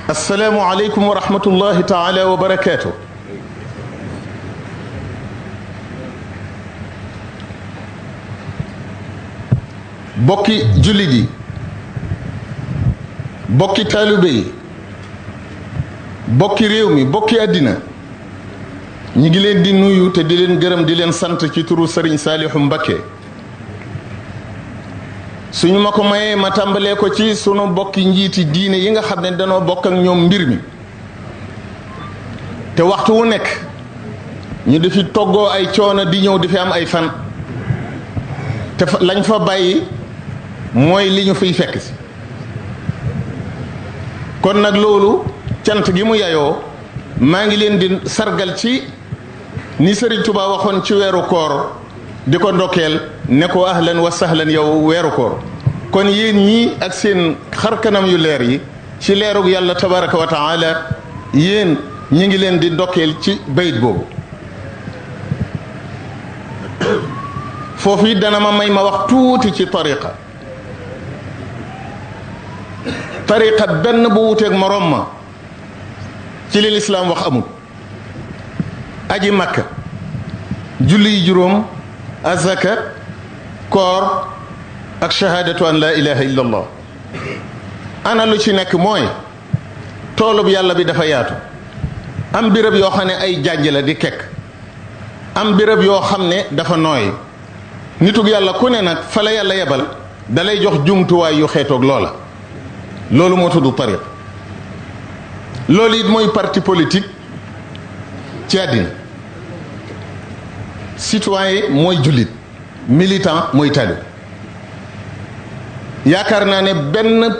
السلام عليكم ورحمة الله تعالى وبركاته. bokki jullit yi bokki taalibe yi bokki réew mi bokki àddina ñi ngi leen di nuyu te di leen gërëm di leen sant ci turu Serigne Saliou Mbacké suñu ma ko mayee ma tàmbalee ko ci sunu bokki njiiti diine yi nga xam ne danoo bokk ak ñoom mbir mi te waxtu wu nekk ñu di fi toggoo ay coono di ñëw di fi am ay fan te lañ fa bàyyi mooy li ñu fiy fekk si kon nag loolu cant gi mu yayoo maa ngi leen di sargal ci ni Serigne Touba waxoon ci weeru koor di ko ndokkeel ne ko ahlan wa sahlan yow weeru koor kon yéen ñii ak seen xarkanam yu leer yi ci leerug yàlla tabaraka wa taala yéen ñi ngi leen di ndokkeel ci bayit boobu foofu it dana ma may ma wax tuuti ci tariqa benn bu wuteeg morom ma ci li lislaam wax amul aji makka julli yi juróom azaka koor ak shahadatu an la ilaha illa allah ana lu ci nekk mooy toolub yàlla bi dafa yaatu am béréb yoo xam ne ay jànj la di kekk am béréb yoo xam ne dafa nooy nitug yàlla ku ne nag fa la yàlla yebal dalay jox jumtuwaay yu xeetoog loola loolu moo tudd tariq loolu it mooy parti politique ci àddina citoyen mooy jullit militant mooy talib yaakaar naa ne benn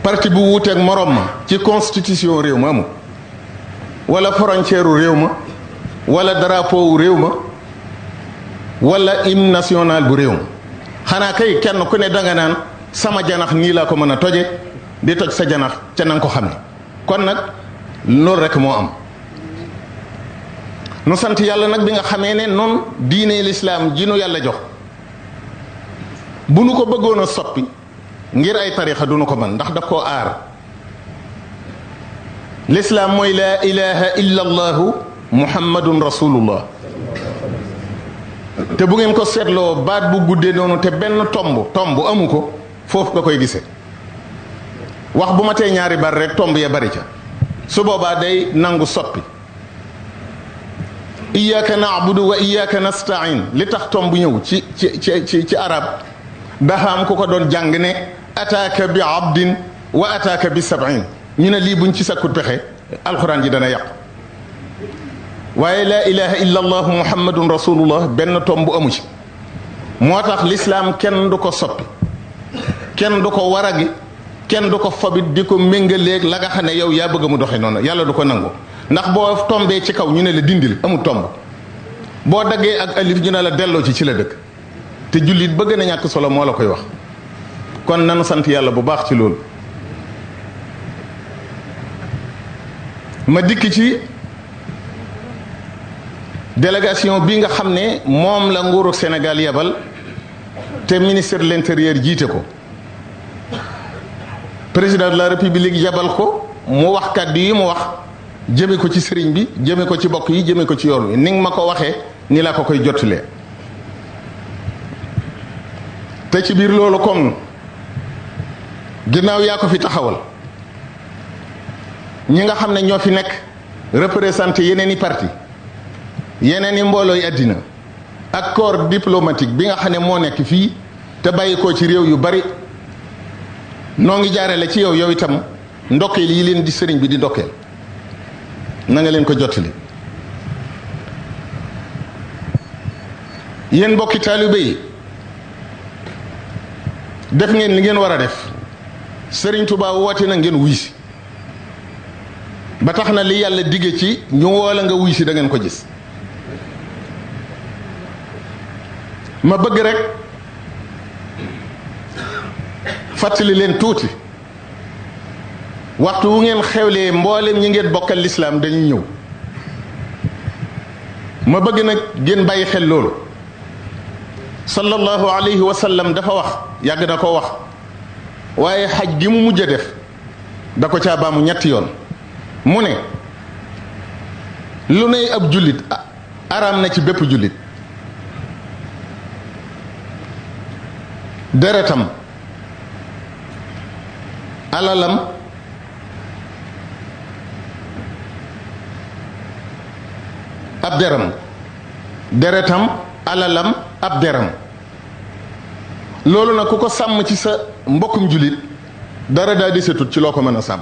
parti bu wuuteeg morom ma ci constitution réew ma amul wala frontière réew ma wala drapeau réew ma wala hymne national bu réew ma xanaa kay kenn ku ne danga naan sama janax nii laa ko mën a toje di toj sa janax ca nanga ko xam ne kon nag loolu rek moo am nu sant yàlla nag bi nga xamee ne noonu diine lislaam ji nu yàlla jox bu nu ko bëggoon a soppi ngir ay tarixa du nu ko mën ndax daf koo aar lislaam mooy laa ilaha illa allahu muhammadun rasulullah te bu ngeen ko seetloo baat bu guddee noonu te benn tomb amu ko foofu nga koy gisee wax bu ma tee ñaari bar rek tomb ya bari ca su boobaa day nangu soppi iyyaka na'budu wa iyyaka nasta'in li tax tomb ñëw ci arab dafa am ku ko doon jàng ne ataaka bi abdin wa ataaka bi sab'in ñu ne lii buñ ci sakkut pexe alxuraan ji dana yàqu waaye laa ilaha illa allahu muhammadun rasulullah benn tomb amu ci moo tax lislaam kenn du ko soppi kenn du ko waragi kenn du ko fabit di ko méngaleeg la nga xam ne yow yaa bëgg mu doxe noonu yàlla du ko nangu ndax boo tombee ci kaw ñu ne la dindil amul tomb boo daggee ak alif ñu ne la delloo ci la dëkk te jullit bëgg na ñàkk solo moo la koy wax kon nanu sant yàlla bu baax ci loolu ma dikk ci délégation bi nga xam ne moom la nguuru Sénégal yebal te ministre de l'intérieur jiite ko président de la république yebal ko mu wax kàddu yi mu wax jëme ko ci sëriñ bi jëme ko ci bokk yi jëme ko ci yoon wi ni nga ma ko waxee ni la ko koy jottalee te ci biir loolu comme ginnaaw yaa ko fi taxawal ñi nga xam ne ñoo fi nekk représenté yeneen i parti yeneen i mboolooy àddina ak corps diplomatique bi nga xam ne moo nekk fii te bàyyi ko ci réew yu bari noo ngi jaarale ci yow itam ndokkeel yi leen di sëriñ bi di ndokkeel na nga leen ko jottali yéen mbokki taalibe yi def ngeen li ngeen war a def sëriñ Tuubaa woote na ngeen wuy si ba tax na li yàlla digge ci ñu woola nga wuy si da ngeen ko gis ma bëgg rek fàttali leen tuuti waxtu wu ngeen xewlee mboolem ñi ngeen bokkal lislaam dañuy ñëw ma bëgg nag ngeen bàyyi xel loolu sallallahu alayhi wa sallam dafa wax yàgg na ko wax waaye xaj gi mu mujj a def da ko caa baamu ñetti yoon mu ne lu ney ab jullit araam na ci bépp jullit deretam alalam ab deram deretam alalam ab deram loolu nag ku ko sàmm ci sa mbokkum jullit dara daa desetut ci loo ko mën a sàmm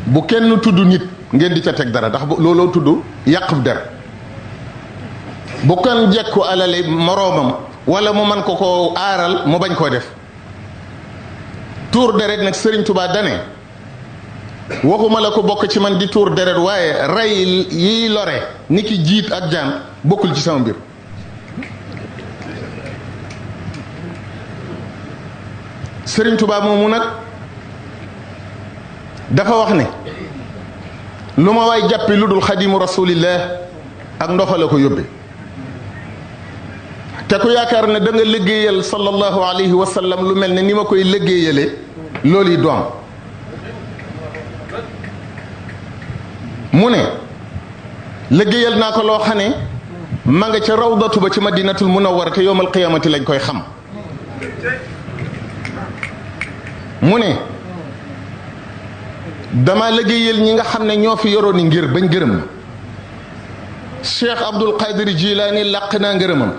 bu kenn tudd nit ngeen di ca teg dara ndax looloo tudd yàqub der bu kenn jekku alale moroomam wala mu man ko koo aaral mu bañ koo def tuur deret nag Sëriñ Tuubaa dane waxuma la ko bokk ci man di tuur deret waaye rey yiy lore ni ki jiit ak jaan bokkul ci sama mbir Sëriñ Tuubaa moomu nag dafa wax ne lu ma waay jàppi lu dul xadimu rasulillah ak ndofa la ko yóbbe te ku yaakaar ne da nga liggéeyal sallallahu alayhi wa sallam lu mel ne ni ma koy liggéeyale loolu yi doom mu ne liggéeyal naa ko loo xam ne ma nga ca rawdatu ba ci madinatul munawwara te yowmal qiyamati lañ koy xam mu ne dama liggéeyal ñi nga xam ne ñoo fi yoroon ni ngir bañ gërëm ma Cheikh Abdul Qadir Jilaani làq naa ngërëmam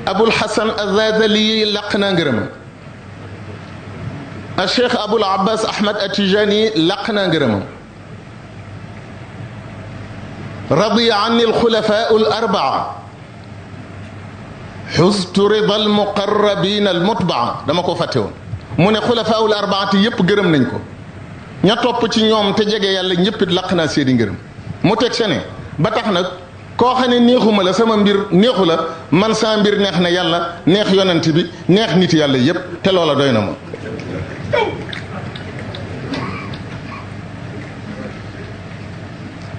Abul Hasan Azazali làq naa ngërëmam a Cheikh Abul Abbas Ahmad Atijani làq naa ngërëmam radiya anni alxulafaa al-arbaa xustu rida almuqarrabin almutbaa dama ko fàtte woon mu ne xulafaa al-arbaati yépp gërëm nañ ko ña topp ci ñoom te jege yàlla ñëpp it laq naa seeni ngërëm mu teg se ne ba tax nag koo xam ne neexuma la sama mbir neexu la man saa mbir neex na yàlla neex yonent bi neex nit yàlla yépp te loola doy na ma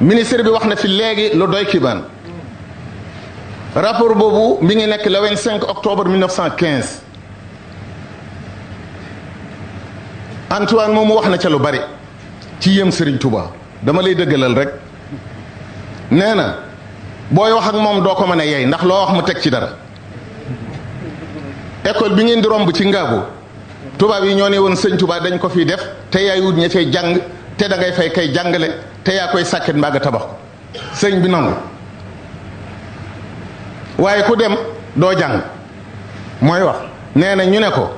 ministre bi wax na fi léegi lu doy kibaan rapport boobu mi ngi nekk le 25 octobre 1915 Antoine moomu wax na ca lu bari ci yëm Serigne Touba dama lay dëggalal rek nee na booy wax ak moom doo ko mën a yey ndax loo wax mu teg ci dara école bi ngeen di romb ci ngaabu tubaab yi ñoo ne woon sëñ Touba dañ ko fiy def te yaay wut ña cay jàng te da ngay fay kay jàngale te yaa koy sàkket mbaa nga tabax ko sëñ bi nangu waaye ku dem doo jàng mooy wax nee na ñu ne ko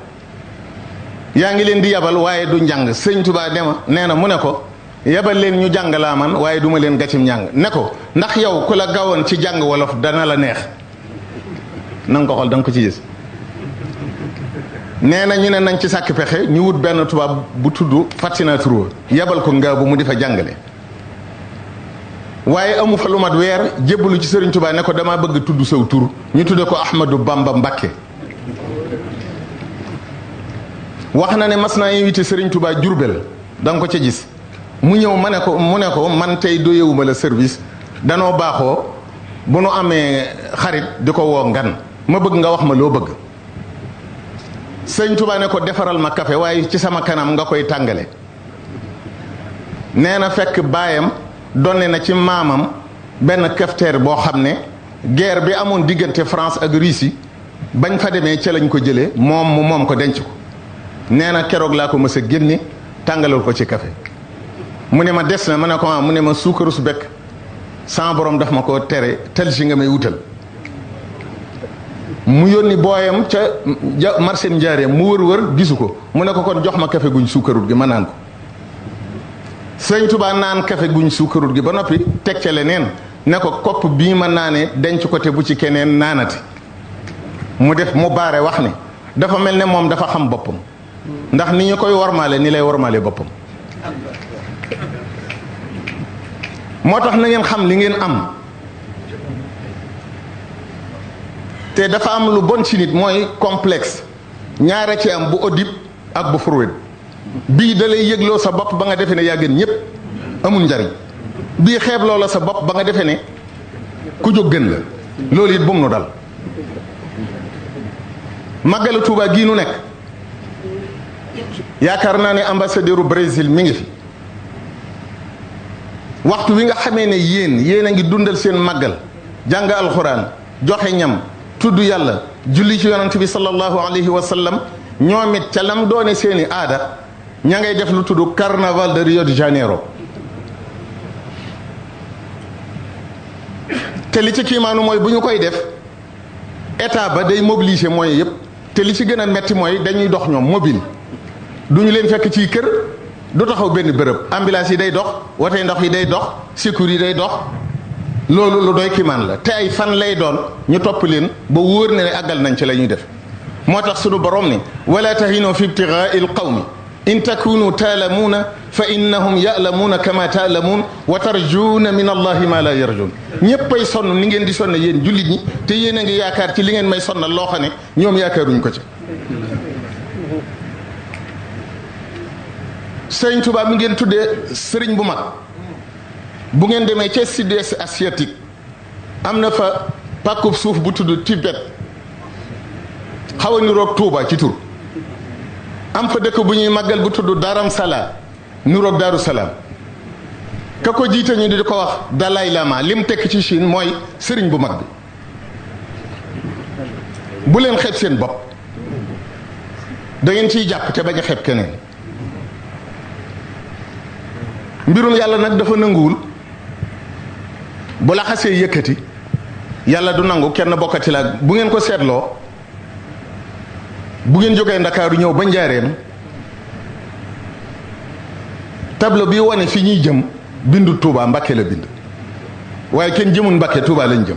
yaa ngi leen di yabal waaye du njàng sëñ Tuubaa dema nee na mu ne ko yabal leen ñu jàng laa man waaye duma leen gàccim njàng ne ko ndax yow ku la gawoon ci jàng wolof dana la neex na nga ko xool da nga ko ci gis nee na ñu ne nañ ci sàkk pexe ñu wut benn tubaab bu tudd Fatina Touré yabal ko nga bu mu di fa jàngale waaye amu fa lu mat weer jébbalu ci Sëriñ Tuubaa ne ko dama bëgg tudd saw tur ñu tudde ko Ahmadou Bamba Mbakke wax na ne mas naa invité Sëriñ Tuubaa Jurbel da nga ko ca gis mu ñëw mu ne ko man tey doyewuma la service danoo baaxoo bu nu amee xarit di ko woo ngan ma bëgg nga wax ma loo bëgg Sëriñ Tuubaa ne ko defaral ma café waaye ci sama kanam nga koy tàngale nee na fekk baayam donne na ci maamam benn cafetière boo xam ne guerre bi amoon diggante France ak Russie bañ fa demee ca lañ ko jëlee moom ko denc ko nee na keroog laa ko mës a génne tàngalal ko ci café mu ne ma des na ma ne ko mu ne ma suukaru su bekk sama borom daf ma ko tere tel si nga may wutal mu yónni booyam ca marché Njaareem mu wër gisu ko mu ne ko kon jox ma café guñ suukarut gi ma naan ko Sëñ Tuubaa naan café guñ suukarut gi ba noppi teg ca leneen ne ko kopp bii ma naane denc ko te bu ci keneen naanati mu baare wax ne dafa mel ne moom dafa xam boppam ndax ni ñu koy wormaale ni lay wormaale boppam moo tax na ngeen xam li ngeen am te dafa am lu bon ci nit mooy complexe ñaare ci am bu Oedipe ak bu Freud bii da lay yëgloo sa bopp ba nga defee ne yaa gën ñëpp amul njariñ bii xeebloo la sa bopp ba nga defee ne ku jóg gën la loolu it bum nu dal màggalu Tuubaa gii nu nekk yaakaar naa ne ambassadeur u Brésil mi ngi fi waxtu wi nga xamee ne yéen a ngi dundal seen màggal jàng alxuraan joxe ñam tudd yàlla julli ci yonent bi sallallahu alayhi wa sallam ñoom it ca lam doone seeni aada ña ngay def lu tudd carnaval de Rio de Janeiro. te li ci kiimaanu mooy bu ñu koy def état ba day mobiliser moyens yëpp te li ci gën a metti mooy dañuy dox ñoom mobile du ñu leen fekk ci kër du taxaw benn bërëb ambulance yi day dox wote ndox yi day dox secours yi day dox loolu lu doy kiimaan la te ay fan lay doon ñu topp leen ba wóor na ne àggal nañ ci la ñuy def moo tax sunu borom ni wala tahinu fi ibtigaai alqawmi in takunu taalamuuna fa innahum yaalamuuna kama taalamuun wa tarjuuna min allahi ma la yarjuun ñéppay sonn ni ngeen di sonn yéen jullit ñi te yéen a ngi yaakaar ci li ngeen may sonnal loo xam ne ñoom yaakaaruñ ko ci. Sëriñ Tuubaa mi ngeen tuddee sëriñ bu mag bu ngeen demee ca sud-est asiatique am na fa pàkkub suuf bu tudd Tibet xaw a niroog Tuuba ci tur am fa dëkk bu ñuy màggal bu tudd Dharam Sala niroog Daaru Salaam ka ko jiite ñu di ko wax Dalai Lama lim tekk ci Chine mooy sëriñ bu mag bi. bu leen xeeb seen bopp da ngeen ciy jàpp te bañ a xeeb keneen mbirum yàlla nag dafa nanguwul bu la xasee yëkkati yàlla du nangu kenn bokkati la bu ngeen ko seetloo bu ngeen jógee Ndakaaru ñëw ba Njaareem tableau bi wane fi ñuy jëm bindu Touba Mbakke la bind waaye kenn jëmul Mbakke Touba lañ jëm.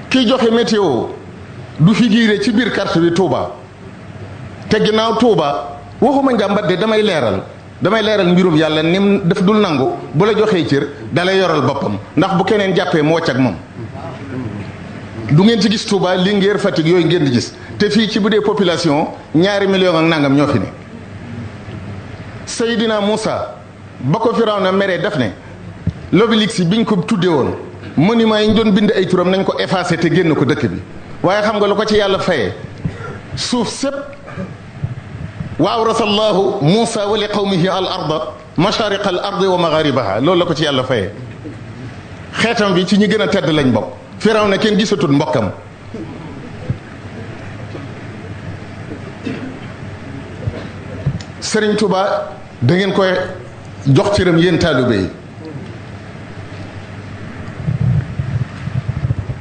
kiy joxe météo du figuré ci biir carte bi Touba te ginnaaw Touba waxuma njàmbat de damay leeral mbirum yàlla nim def dul nangu bu la joxee cër dalay yoral boppam ndax bu keneen jàppee mu wàcc ak moom. du ngeen ci gis Touba Linguère Fatick yooyu ngeen di gis te fii ci bu dee population 2 millions ak nangam ñoo fi ne. Seydina Moussa ba ko Firawna meree def ne l'obélisque biñ ko tuddee woon monument yi ñu doon bind ay turam nañ ko effacé te génn ko dëkk bi waaye xam nga lu ko ci yàlla fayee suuf sépp wa awrasa allahu Moussa wa li qawmihi al arda mashariqa al ardi wa magharibaha loolu la ko ci yàlla fayee xeetam bi ci ñi gën a tedd lañ bokk. Firawna kenn gisatul mbokkam Sëriñ Tuba da ngeen koy jox cëram yéen taalibe yi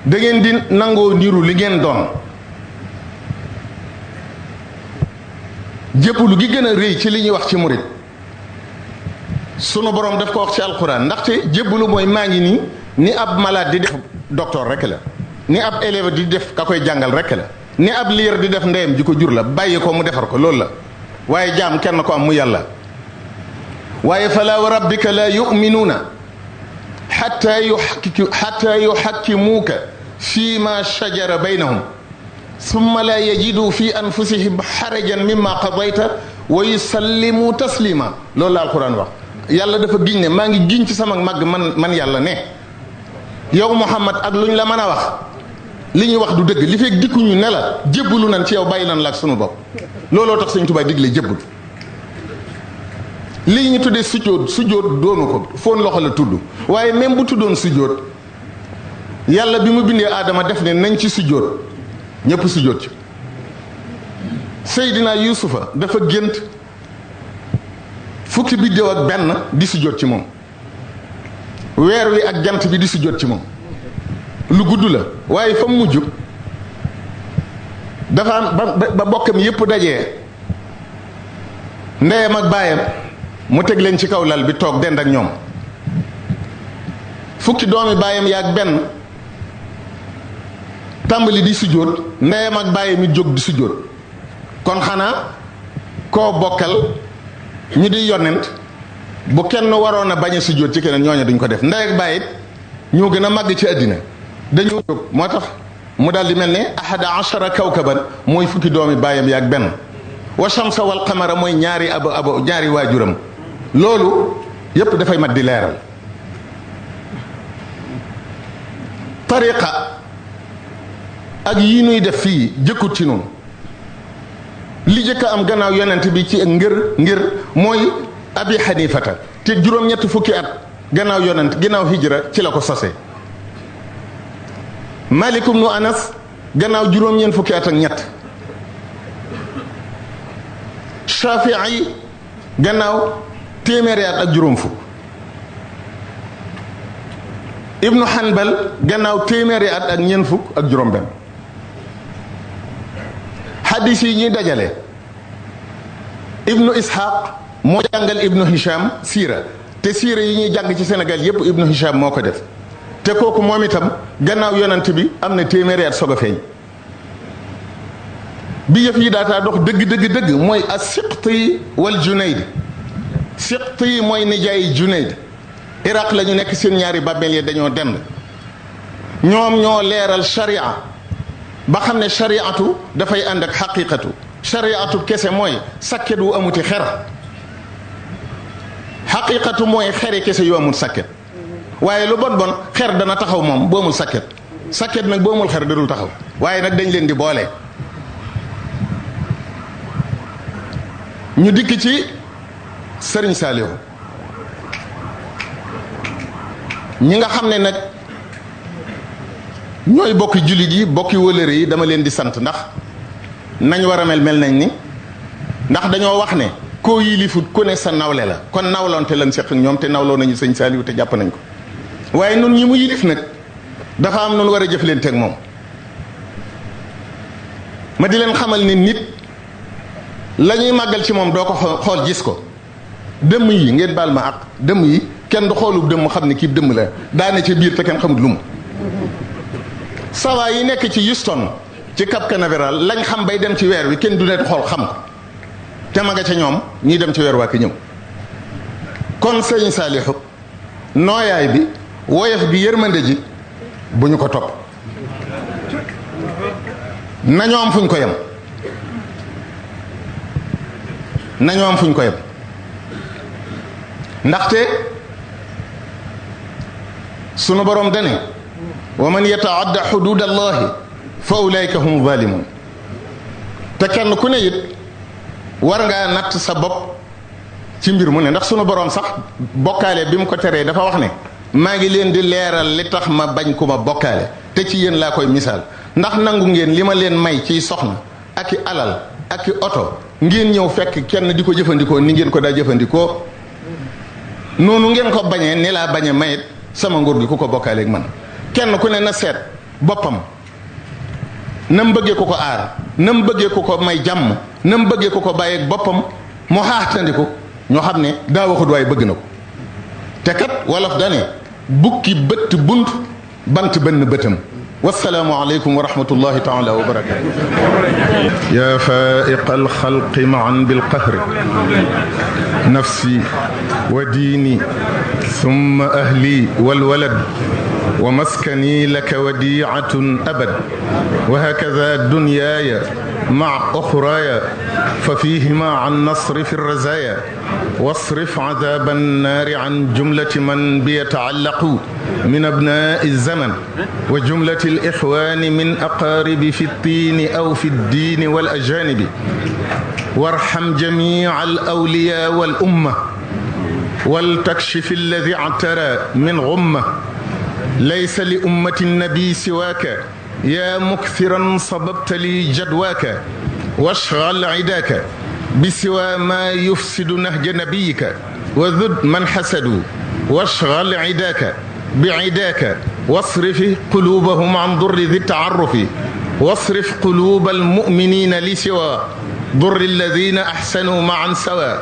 da ngeen di nangoo niru li ngeen doon jébbalu gi gën a rëy ci li ñuy wax ci murit sunu borom daf ko wax ci alquran ndaxte jébbalu mooy maa ngi nii ni ab malade di def docteur rek la ni ab élève di def ka koy jàngal rek la ni ab liir di def ndeyam ji ko jur la bàyyi ko mu defar ko loolu la waaye jaam kenn ko am mu yàlla waaye fala wa rabbika la yuminuuna xatta yuxakkimuuka fi ma shajara baynahum summa la yajidu fi anfusihim xarajan mimma qadayta wa yusallimu taslima loolu la alquran wax yàlla dafa giñ ne maa ngi giñ ci sama màgg man yàlla ne yow Muhammad ak lu ñu la mën a wax li ñuy wax du dëgg li fekk dikkuñu ne la jébbalu nañ ci yow bàyyi nañ la ak sunu bopp looloo tax Sëñ Tuubaa digle jébbal lii ñu tuddee sujjóot doonu ko foon loxo la tudd waaye même bu tuddoon sujjóot yàlla bi mu bindee aadama def ne nañ ci sujjóot ñëpp sujjóot ci Seydina Yuusufa dafa gént fukki biddéew ak benn di sujjóot ci moom weer wi ak jant bi di sujjóot ci moom lu gudd la waaye fa mu mujj dafa am ba bokkam yépp dajee ndeyam ak baayam mu teg leen ci kaw lal bi toog dend ak ñoom fukki doomi baayam yaag benn tàmbali di sujjóot ndeyam ak baayam it jóg di sujjóot kon xanaa koo bokkal ñu di yonent bu kenn waroon a bañ a sujjóot ci keneen ñooñu duñ ko def ndey ak baay it ñoo gën a màgg ci àddina dañoo jóg moo tax mu daal di mel ne ahada ashara kawkaban mooy fukki doomi baayam yaag benn wa shamsa wal qamara mooy ñaari ñaari waajuram loolu yépp dafay mat di leeral tariqa ak yii nuy def fii jëkkut ci noonu jëkk am gannaaw yonent bi ci ngir mooy abi xanifata te juróom-ñett fukki at gannaaw yonent gannaaw hijra ci la ko sose Malik ibnu Anas gannaaw juróom-ñeent fukki at ak ñett Shafii gannaaw téeméeri at ak juróom fukk Ibnu Hanbal gannaaw téeméeri at ak ñeent fukk ak juróom benn xadis yi ñuy dajale Ibnu Ishaq moo jàngal Ibnu Hisham siira te siira yi ñuy jàng ci Sénégal yépp Ibnu Hisham moo ko def te kooku moom itam gannaaw yonent bi am na téeméeri at soog a feeñ bi yëf yi daataa dox dëgg mooy as-Siqti wal Junayd Siqti mooy nijaay Junayd Iraq la ñu nekk seen ñaari bàmmeel yi dañoo dend ñoom ñoo leeral sharia ba xam ne shariatu dafay ànd ak xaqiqatu shariatu kese mooy sakket wu amuti xer xaqiqatu mooy xeri kese yu amul sakket waaye lu bon xer dana taxaw moom bu amul sakket nag bu amul xer dadul taxaw waaye nag dañ leen di boole. ñu dikk ci Sëriñ Saalihu ñi nga xam ne nag ñooy bokki jullit yi bokki wëlëre yi dama leen di sant ndax nañ war a mel nañ ni ndax dañoo wax ne koo yilifut ku ne sa nawle la kon nawloonte lan seq ak ñoom te nawloo nañu Sëriñ Saalihu te jàpp nañ ko waaye nun ñi mu yilif nag dafa am nun war a jëflante ak moom ma di leen xamal ni nit la ñuy màggal ci moom doo ko xool gis ko dëmm yi ngeen baal ma ak dëmm yi kenn du xoolub dëmm xam ne kii dëmm la daane ca biir te kenn xamut lu mu sawa yi nekk ci Houston ci Cap Canaveral lañ xam bay dem ci weer wi kenn du ne xool xam ko te ma nga ca ñoom ñuy dem ci weer waa ki ñëw kon Sëriñ Saalihu nooyaay bi woyof bi yërmande ji bu ñu ko topp nañoo am fuñ ko yem nañoo am fuñ ko yem ndaxte sunu borom dane wa man yataadda xudud allahi fa ulaika hum zalimun te kenn ku ne it war ngaa natt sa bopp ci mbir mu ne ndax sunu borom sax bokkaale bi mu ko teree dafa wax ne maa ngi leen di leeral li tax ma bañ ku ma bokkaale te ci yéen laa koy misaal ndax nangu ngeen li ma leen may ciy soxna ak i alal ak i oto ngeen ñëw fekk kenn di ko jëfandikoo ni ngeen ko daa jëfandikoo noonu ngeen ko bañee ni laa bañe mayit sama nguur gi ku ko bokkaaleeg man kenn ku ne na seet boppam na mu bëggee ku ko aar na mu bëggee ku ko may jàmm na mu bëggee ku ko bàyyeeg boppam mu xaaxtandiku ñoo xam ne daa waxut waaye bëgg na ko te kat wolof dane bukki bëtt bunt bant benn bëtam والسلام عليكم ورحمة الله تعالى وبركاته يا فائق الخلق معا بالقهر نفسي وديني ثم أهلي والولد ومسكني لك وديعة أبد وهكذا دنياي مع أخراي ففيهما عن نصر في الرزايا واصرف عذاب النار عن جملة من بيتعلق من أبناء الزمن وجملة الإخوان من أقارب في الطين أو في الدين والأجانب وارحم جميع الأولياء والأمة ولتكشف الذي اعترى من غمة ليس لأمة النبي سواك يا مكثرا صببت لي جدواك واشغل عداك بسوى ما يفسد نهج نبيك وذد من حسدوا واشغل عداك بعداك واصرف قلوبهم عن ضر ذي التعرف واصرف قلوب المؤمنين لسوى ضر الذين أحسنوا معا سوا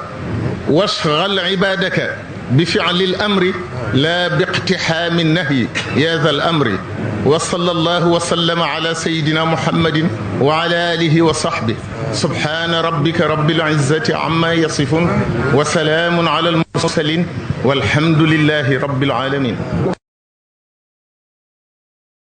واشغل عبادك بفعل الأمر لا باقتحام النهي يا ذا الأمر وصلى الله وسلم على سيدنا محمد وعلى آله وصحبه سبحان ربك رب العزة عما يصفون وسلام على المرسلين والحمد لله رب العالمين